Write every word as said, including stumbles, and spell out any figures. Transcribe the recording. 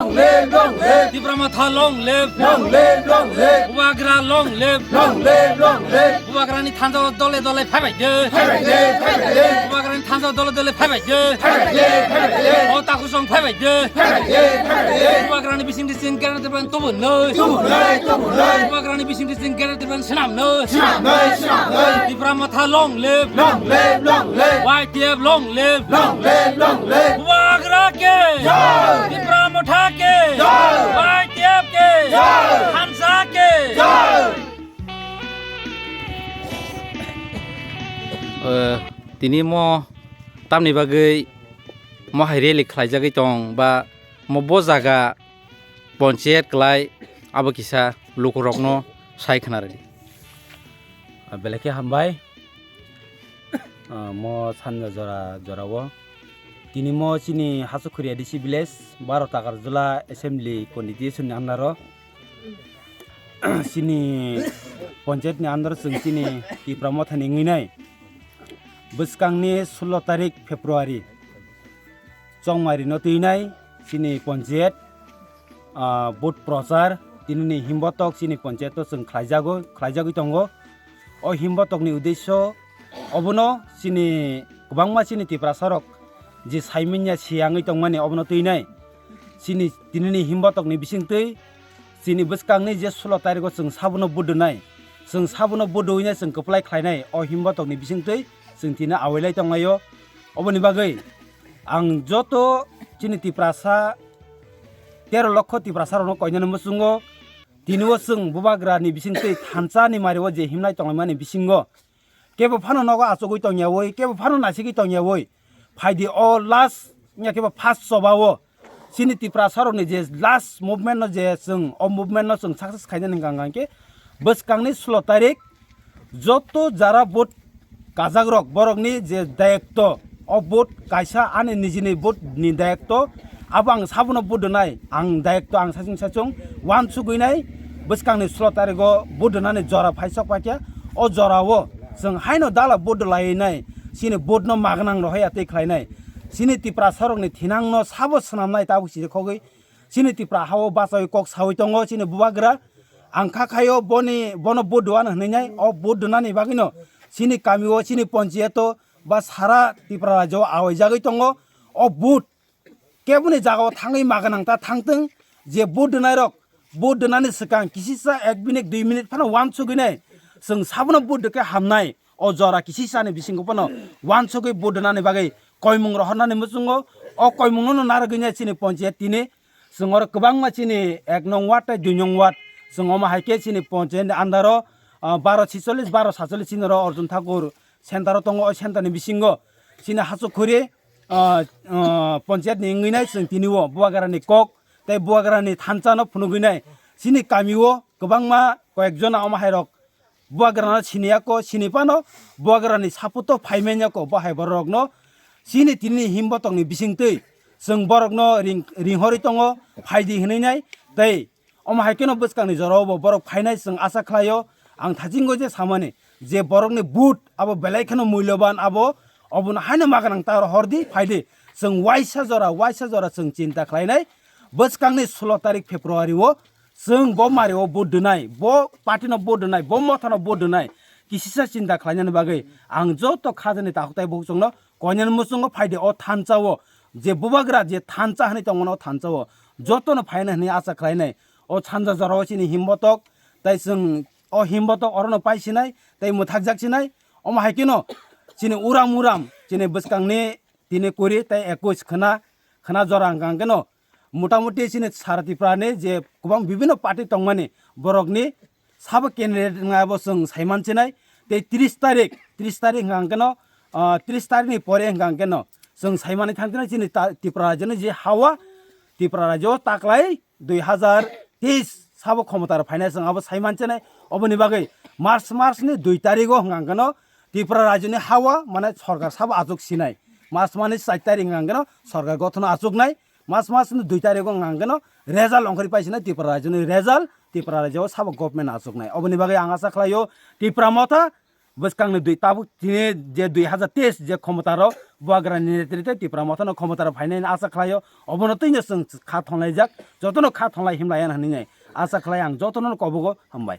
Long live, long live. Tipra Motha long live. Long live, long live. Bubagra long live. Long live, long live. Bubagrani thansa dole dole phaibai de. Phaibai de, phaibai de. Bubagrani thansa dole dole phaibai de. Phaibai de, phaibai de. O takusong phaibai de. Phaibai de, phaibai de. Bubagrani bising bising gere de ban tubu noi. Tubu noi, tubu noi. Bubagrani bising bising gere de ban swnam noi. Swnam noi, swnam noi. Tipra Motha long live. Long live, long live. Y T F long live. Long live, long live. Bubagra ke. Jai. Tipra Motha ke. Jai. Y T F ke. Jai. Thansa ke. Jai. Eh, tini mo tamni bagwi mo hai rally khlaijagwi tong ba mo bo jaga ponchayat klai abo kisa lukurokno sai khna rwdi. Ah, belai khe hambai. Ah, mo sanja jora jorao. Tini mo chini Hasukhuria D C village, baro Takarjula assembly constitution ni under o. Chini ponchayat ni under o chwng chini Tipra Mothani wngwi nai. Bwskangni sullo tarik February. Chongmari no twi nai chini ponchayat, ah, vote prochar tini ni himbotok chini ponchayat o chwng khlaijago, khlaijagwi tongo. O himbotok ni uddesyo obono chini kwbangma chini Tiprasa rok je saimanya siyangwi tongmani obono twi nai. Chini tini ni himbotok ni bising twi chini bwskangni je sullo tarik o chwng sabono vote rwnai, chwng sabono vote rwinai chwng kwplai khlainai o himbotok ni bising twi chwng tini awailai tonglaio. Oboni bagwi ang joto chini Tiprasa tero lokho Tiprasa rokno koinani muchungo tini o chwng bubagra ni bising twi thansa ni mari o je himnai tonglaimani bisingo kebo phano nogo achugwi tongyawi, kebo phano nasigwi tongyawi, phaidi o last wngya kebo first choba o chini Tiprasa rokni je last movement no je chwng o movement no chwng success khainani hwnkha hwnkha khe bwskangni sullo tarik joto jara vote kajakrok borokni je dayokto, o vote kaisa ani nijini vote ni dayokto, abo ang sabono vote rwnai, ang dayokto ang sachung sachung wansugwi nai bwskangni sullo tarigo vote rwnani jora phaisok paikha, o jorao chwng haino dala vote rwlai nai, chini vote no magnang rohorya tei khlainai, chini Tiprasa rokni thinang no sabo swnamnai tabuk siri khogwi, chini Tipra hao bachawi kok sawi tongo chini bubagra. Ang kha khaio boni, bono vote rwano hwnwi nai, o vote rwnani bagwino chini kamio, chini ponchayato ba sara Tipra rajyo o awaijagwi tongo. O vote keboni jagao thangwi maganang ta thangtwng, je vote rwnairok vote rwnani swkang kisisa ek minute dui minute phano wansugwi nai chwng sabono vote rwkhe hamnai. O jora kisisani bisingo phano wansugwi vote rwnani bagwi koimung rohornani muchungo. O koimungno narwgwi nai chini ponchayat tini chwng oro kwbangma chini ek nong ward tei dui nong ward chwng omo hai khe chini ponchayat ni under o, ah, baro chicholish, baro satsolish chini oro Arjun Thakur center o tongo. O center ni bisingo chini Hachukhuri, ah, ah, ponchayat ni wngwi nai chwng tini o Bubagra ni kok tei Bubagra ni thansa no phunugwi nai chini kami o kwbangma koyek jona omo hai rok Bubagrano siniya ko, sini phano Bubagrani saputo phai manya ko, bo hai borokno chini tini himbotok ni bising twi chwng borokno ring, ringhorwi tongo, phaidi hwnwi nai. Tei omo hai kheno bwskangni jorao bo borok phainai chwng acha khlaio. Ang thachingo je samani je borokni vote abo belai kheno mulyoban, abo obono haino maganang ta hordi phaidi. Chwng waisa jora, waisa jora chwng chinta khlainai bwskangni sulo tarik February o chwng bo mari o vote rwnai, bo party no vote rwnai, bo motha no vote rwnai, kisisa chinta khlainani bagwi ang joto khajani takhuk tai bukhuk chwngno koinani muchungo phaidi o thansa o, je Bubagra je thansa hwnwi tongmano o thansa o jotono phaina hwnwi acha khlainai. O sanja jorao chini himbotok, tai chwng o himbotok orono paisinai tei mwthakjak sinai. Omo hai kheno chini uram uram chini bwskangni tini kuri tei ekwis khwna, khwna jora hwnkha hwnkhe no motamuti chini sara Tripura ni je kwbang bibhinno party tongmani borokni sabo candidate wngya bo chwng saiman chinai. Tei tris tarik, tris tarik hwnkha hwnkhe no, ah, tris tarik ni pore hwnkha hwnkhe no chwng saimani thang chinai chini ta-, Tripura rajyo ni je hawa, Tripura rajyo o taklai dui hazar teis sabo khomota rok phainai chwng abo saiman chinai. Oboni bagwi March, March ni dui tarik o hwnkha hwnkhe no Tripura rajyo ni hawa mane sorkar sabo achuk sinai. March mani char tarik hwnkha hwnkhe no sorkar gothono achuknai. March mas ni dui tarik o hwnkha hwnkhe no result ongkhorwi paisina Tripura rajyo ni result, Tripura rajyo o sabo government achuknai. Oboni bagwi ang acha khlaio Tripura motha bwskangni dui tabuk tini je dui hazar teis je khomotaro Bubagrani netrite Tipra Mothano khomotaro phainai asa khlaio, obono twino chwng kha thonglai jak, jotono kha thonglai himlai hwnwi asa khlai ang jotono kobogo hambai.